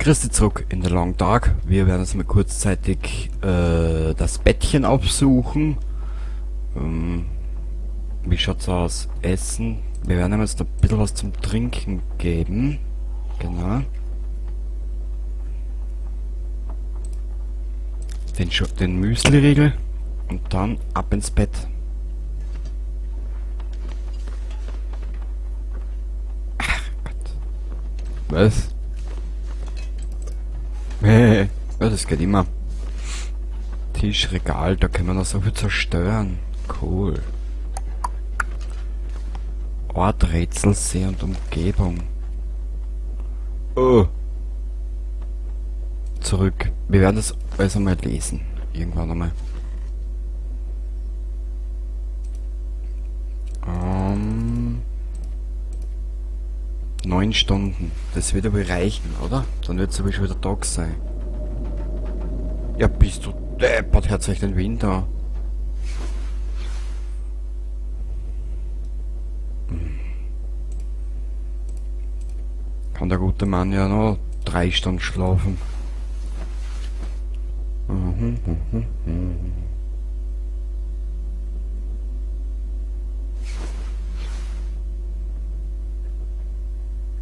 Grüß dich zurück in The Long Dark. Wir werden jetzt mal kurzzeitig das Bettchen aufsuchen. Wie schaut's aus? Essen. Wir werden ihm jetzt ein bisschen was zum Trinken geben. Genau. Den Müsli-Riegel. Und dann ab ins Bett. Ach Gott. Was? Ja, das geht immer. Tisch, Regal, da können wir noch so viel zerstören. Cool. Ort, Rätsel, See und Umgebung. Oh. Zurück. Wir werden das alles einmal lesen. Irgendwann einmal. 9 Stunden. Das wird aber reichen, oder? Dann wird's aber schon wieder Tag sein. Ja, bist du deppert, hört sich den Wind an. Kann der gute Mann ja noch 3 Stunden schlafen.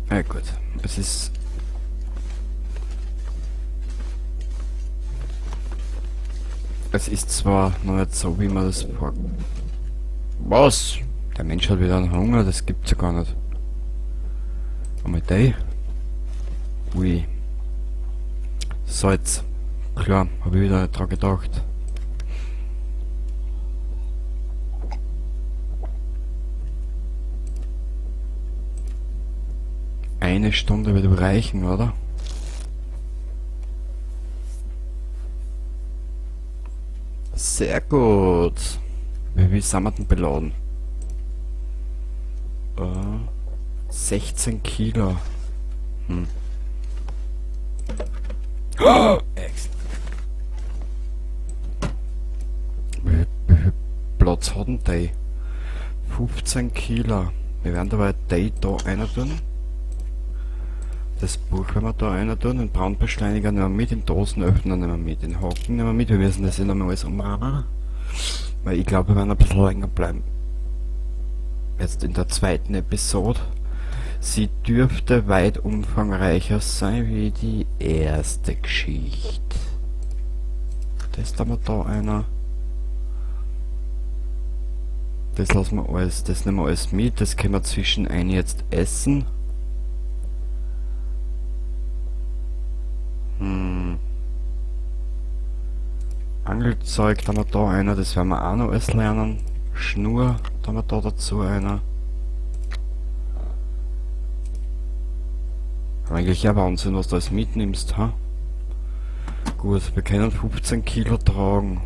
Ja gut, es ist... Es ist zwar noch nicht so, wie man das vor... Was? Der Mensch hat wieder einen Hunger, das gibt's ja gar nicht. Einmal die. Ui. Salz. Klar, hab ich wieder nicht dran gedacht. Eine Stunde wird reichen, oder? Sehr gut. Wie sind wir denn beladen? 16 Kilo. Oh, Ex. Wie viel Platz hat denn die? 15 Kilo. Wir werden dabei die da einer tun. Das Buch werden wir da einer tun, den Brandbeschleuniger nehmen wir mit, den Dosenöffner nehmen wir mit, den Haken nehmen wir mit, wir müssen das ja nochmal alles umrahmen. Weil ich glaube, wir werden ein bisschen länger bleiben. Jetzt in der zweiten Episode. Sie dürfte weit umfangreicher sein wie die erste Geschichte. Das da wir da einer. Das lassen wir alles, das nehmen wir alles mit, das können wir zwischen ein jetzt essen. Angelzeug, da haben wir da einer, das werden wir auch noch alles lernen. Schnur, da haben wir da dazu einer. Aber eigentlich ja Wahnsinn, was du alles mitnimmst, ha? Gut, wir können 15 Kilo tragen.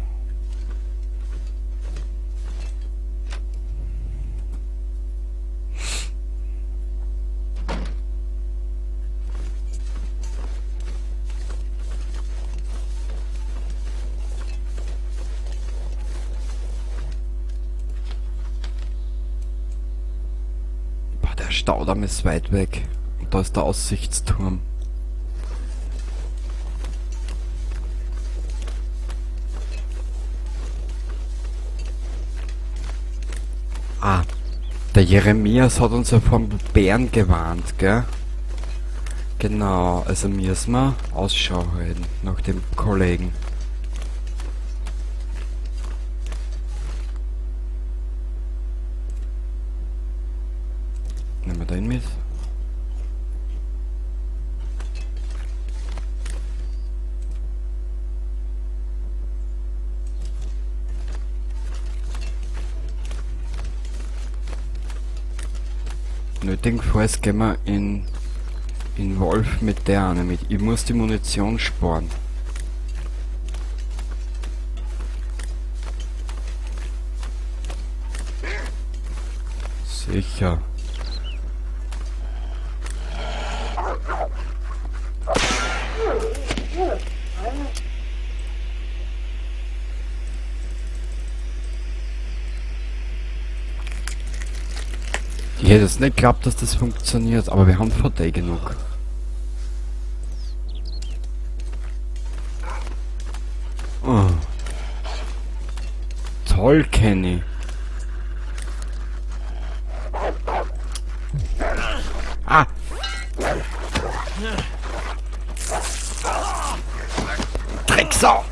Boah, der Staudamm ist weit weg. Und da ist der Aussichtsturm. Ah, der Jeremias hat uns ja vom Bären gewarnt, gell? Genau, also müssen wir Ausschau halten nach dem Kollegen. Nehmen wir den mit. Nötigenfalls gehen wir in Wolf mit der eine mit. Ich muss die Munition sparen. Sicher. Ich hätte es nicht geglaubt, dass das funktioniert, aber wir haben VD genug. Oh. Toll, Kenny. Ah! Drecksau!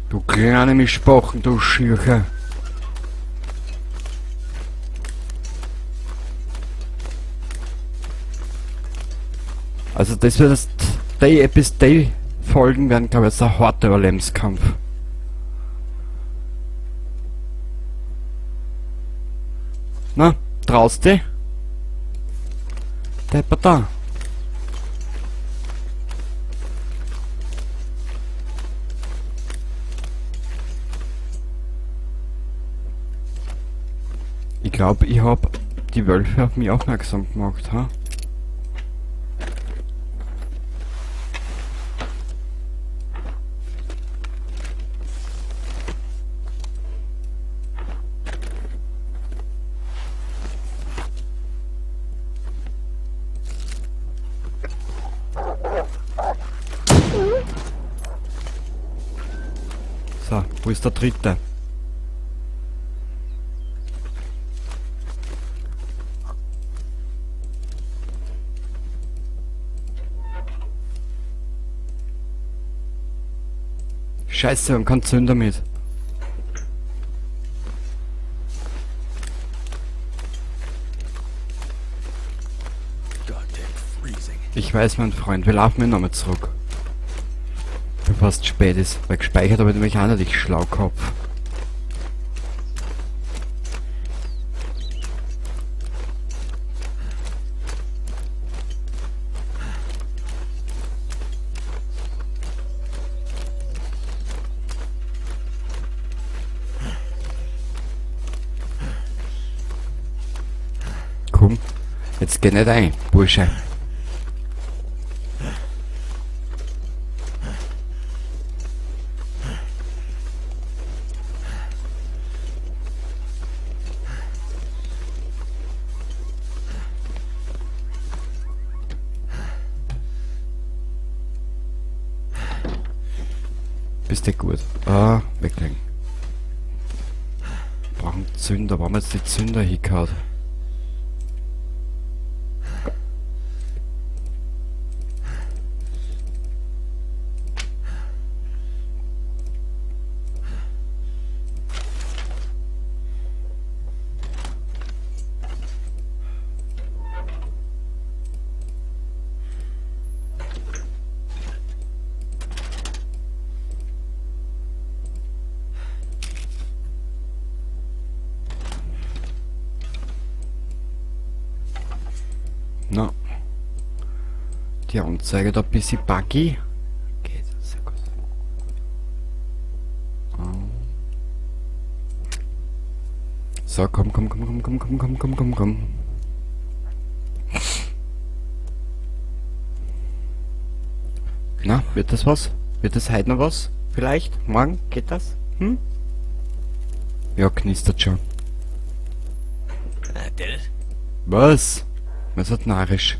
Du kleine Mischpochen, du Schürche. Also das wird das Day bis Day Folgen werden, glaube ich, jetzt ein harter Überlebenskampf. Na, traust du? Deppert da. Ich glaube, ich habe die Wölfe auf mich aufmerksam gemacht, ha? So, wo ist der dritte? Scheiße, man kann Zünder mit. Ich weiß, mein Freund, wir laufen hier nochmal zurück. Bevor es spät ist, weil gespeichert habe ich nämlich auch nicht, ich Schlaukopf. Komm, jetzt geh nicht ein, Bursche. Bist du gut? Ah, weglegen. Brauchen Zünder. Warum jetzt die Zünder hingehauen? Na. Die Anzeige da ein bisschen buggy. Geht, sehr gut. So, komm, komm, komm, komm, komm, komm, komm, komm, komm, komm. Na, wird das was? Wird das heute noch was? Vielleicht? Morgen? Geht das? Hm? Ja, knistert schon. Was? Was hat narrisch?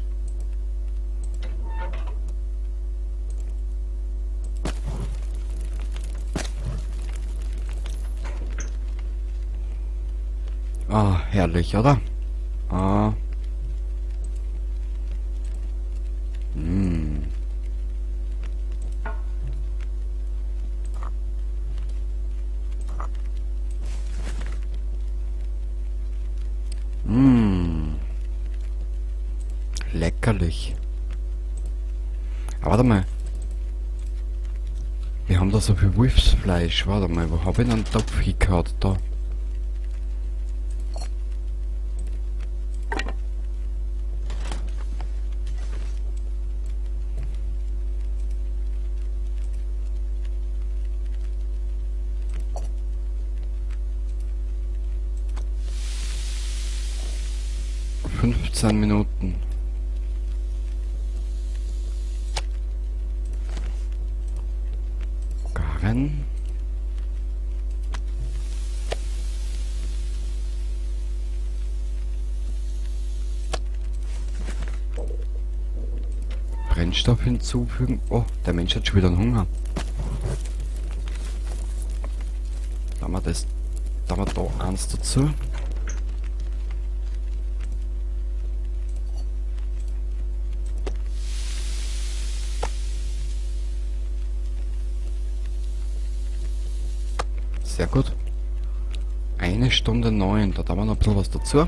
Ah, herrlich, oder? Ah. Mm. Mm. Leckerlich. Aber warte mal. Wir haben da so viel Wolfsfleisch. Warte mal, wo hab ich denn einen Topf hingehauen? Da. 15 Minuten. Garen. Brennstoff hinzufügen. Oh, der Mensch hat schon wieder einen Hunger. Da haben wir das. Da haben wir da eins dazu. Sehr gut. 1:09, da haben wir noch ein bisschen was dazu.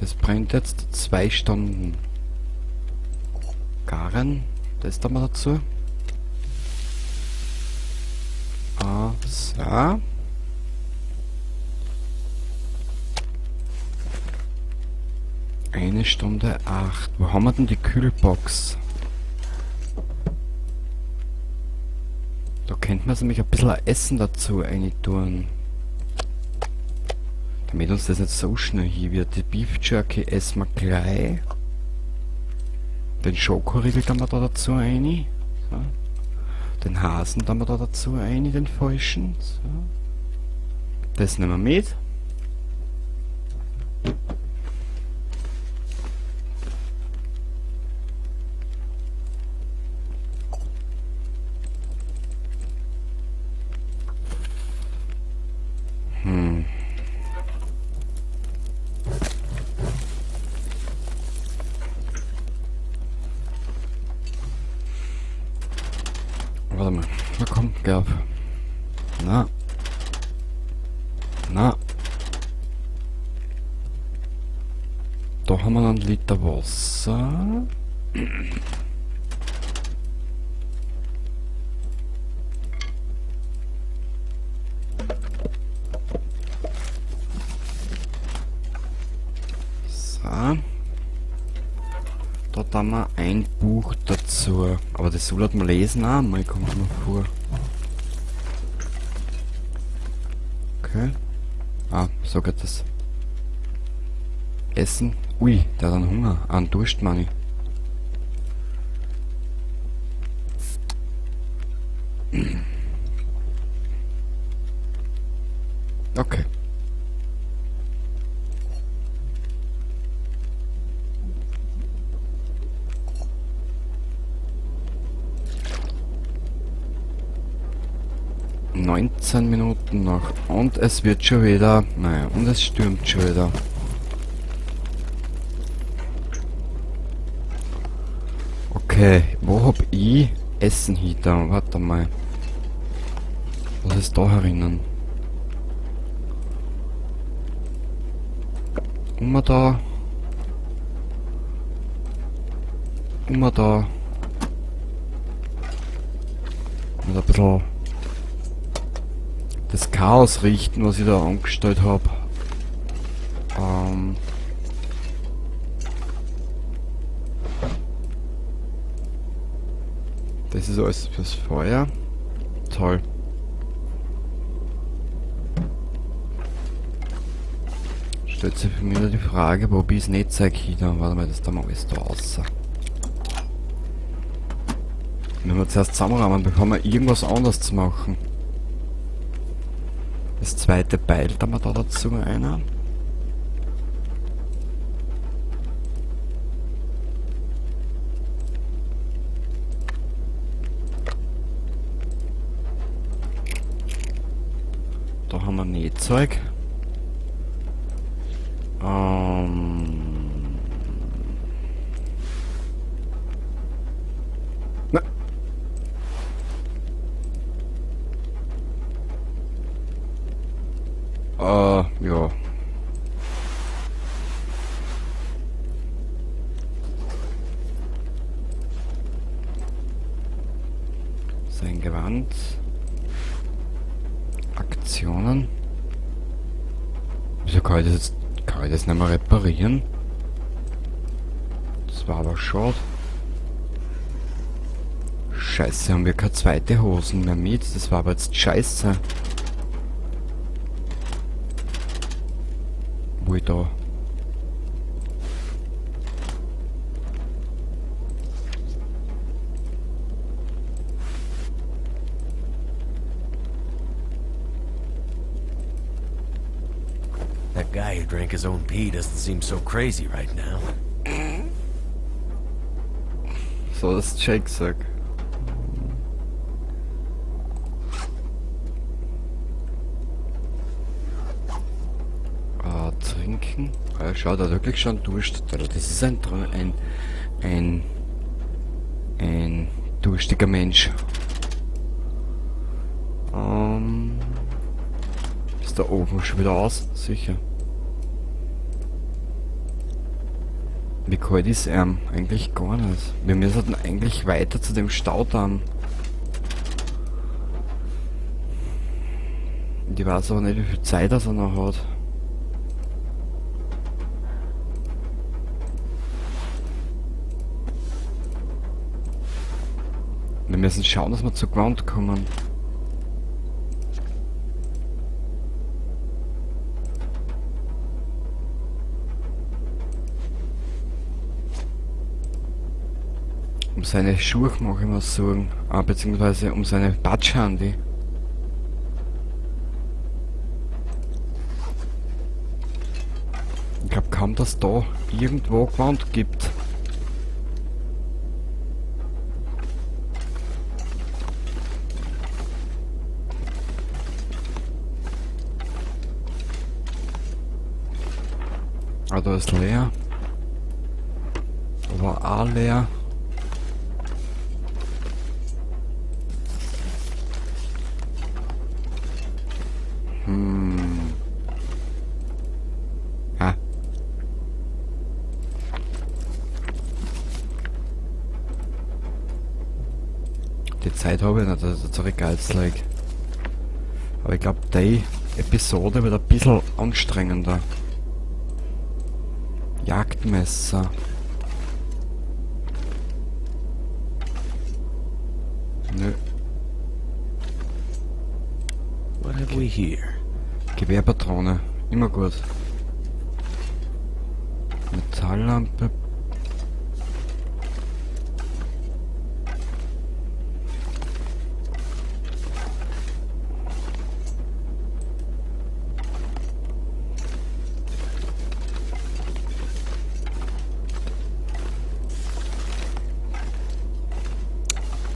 Das brennt jetzt 2 Stunden. Garen, das da mal dazu. Ah, so. 1:08. Wo haben wir denn die Kühlbox? Da könnte man nämlich ein bisschen Essen dazu reintun. Damit uns das nicht so schnell hier wird. Die Beef Jerky essen wir gleich. Den Schokoriegel tun wir da dazu rein. So. Den Hasen tun wir da dazu rein, den falschen. So. Das nehmen wir mit. Warte mal. Na komm, geh auf. Na. Na. Da haben wir einen Liter Wasser. So. Da haben wir ein Buch dazu. Aber das soll man lesen auch mal, kommt mir vor. Okay. Ah, so geht das. Essen. Ui, der hat einen Hunger. Ah, einen Durst, meine ich. Okay. 19 Minuten noch und es wird schon wieder, naja, und es stürmt schon wieder. Okay, wo hab ich Essen hinter? Warte mal. Was ist da herinnen? Immer da. Immer da. Und ein bisschen das Chaos richten, was ich da angestellt hab. Das ist alles fürs Feuer. Toll. Stellt sich für mich nur die Frage, wo ich das Netzwerk hin. Warte mal, das da mal alles da raus. Wenn wir zuerst zusammenräumen, bevor wir irgendwas anderes zu machen. Das zweite Beil da wir da dazu einer. Da haben wir Nähzeug. Na. Ja. Sein Gewand. Aktionen. Wieso kann ich das jetzt, kann ich das nicht mehr reparieren? Das war aber schade. Scheiße, haben wir keine zweite Hosen mehr mit. Das war aber jetzt scheiße. Wo ich da... Guy who drank his own pee doesn't seem so crazy right now. So, das ist Jake sagt. Trinken. Ah, schau, da hat wirklich schon Durst. Das ist ein durstiger Mensch. Ist der Ofen schon wieder aus? Sicher. Wie kalt ist er? Eigentlich gar nicht. Wir müssen eigentlich weiter zu dem Staudamm. Ich weiß aber nicht, wie viel Zeit das er noch hat. Wir müssen schauen, dass wir zu Ground kommen. Um seine Schuhe mache ich mir Sorgen. Ah, beziehungsweise um seine Batschhandi. Ich glaub kaum, dass da irgendwo Gewand gibt. Ah, da ist leer. Da war auch leer. Ha. Die Zeit habe ich nicht, das ist egal, like. Aber ich glaub, die Episode wird ein bisschen anstrengender. Jagdmesser. Nö. What have we here? Gewehrpatrone. Immer gut. Metalllampe.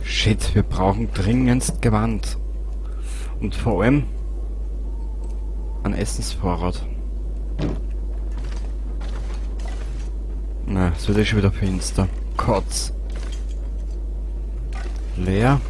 Shit, wir brauchen dringendst Gewand. Und vor allem einen Essensvorrat. Na, es wird eh schon wieder finster. Kotz. Leer.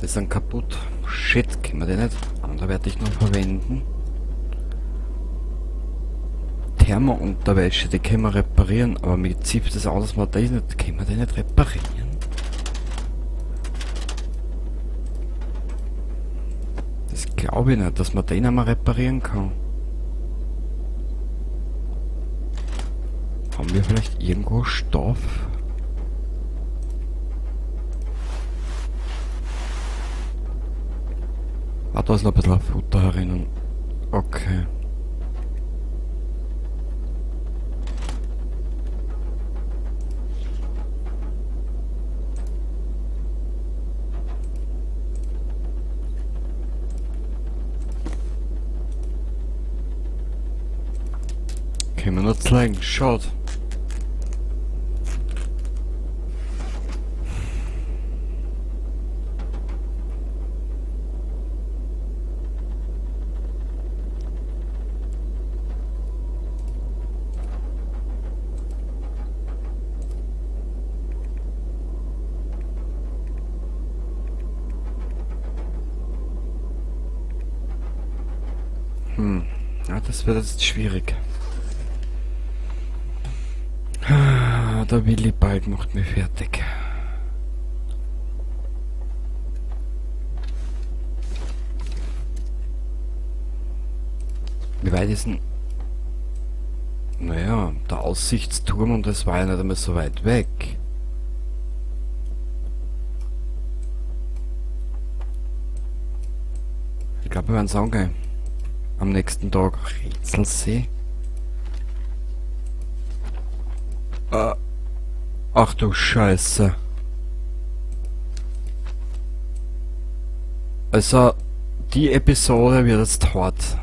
Die sind kaputt. Shit, können wir die nicht anderweitig noch verwenden? Thermounterwäsche, die können wir reparieren, aber mir zieht das an, dass wir das nicht... Können wir die nicht reparieren? Das glaube ich nicht, dass man den einmal reparieren kann. Haben wir vielleicht irgendwo Stoff? Ah, da ist noch ein bisschen Futter herinnen. Okay. Können wir noch zeigen. Schaut. Ja, das wird jetzt schwierig. Der Willi bald macht mich fertig. Wie weit ist denn... Naja, der Aussichtsturm und das war ja nicht einmal so weit weg. Ich glaub, wir werden's angehen. Am nächsten Tag Rätselsee. Ach du Scheiße. Also, die Episode wird jetzt hart.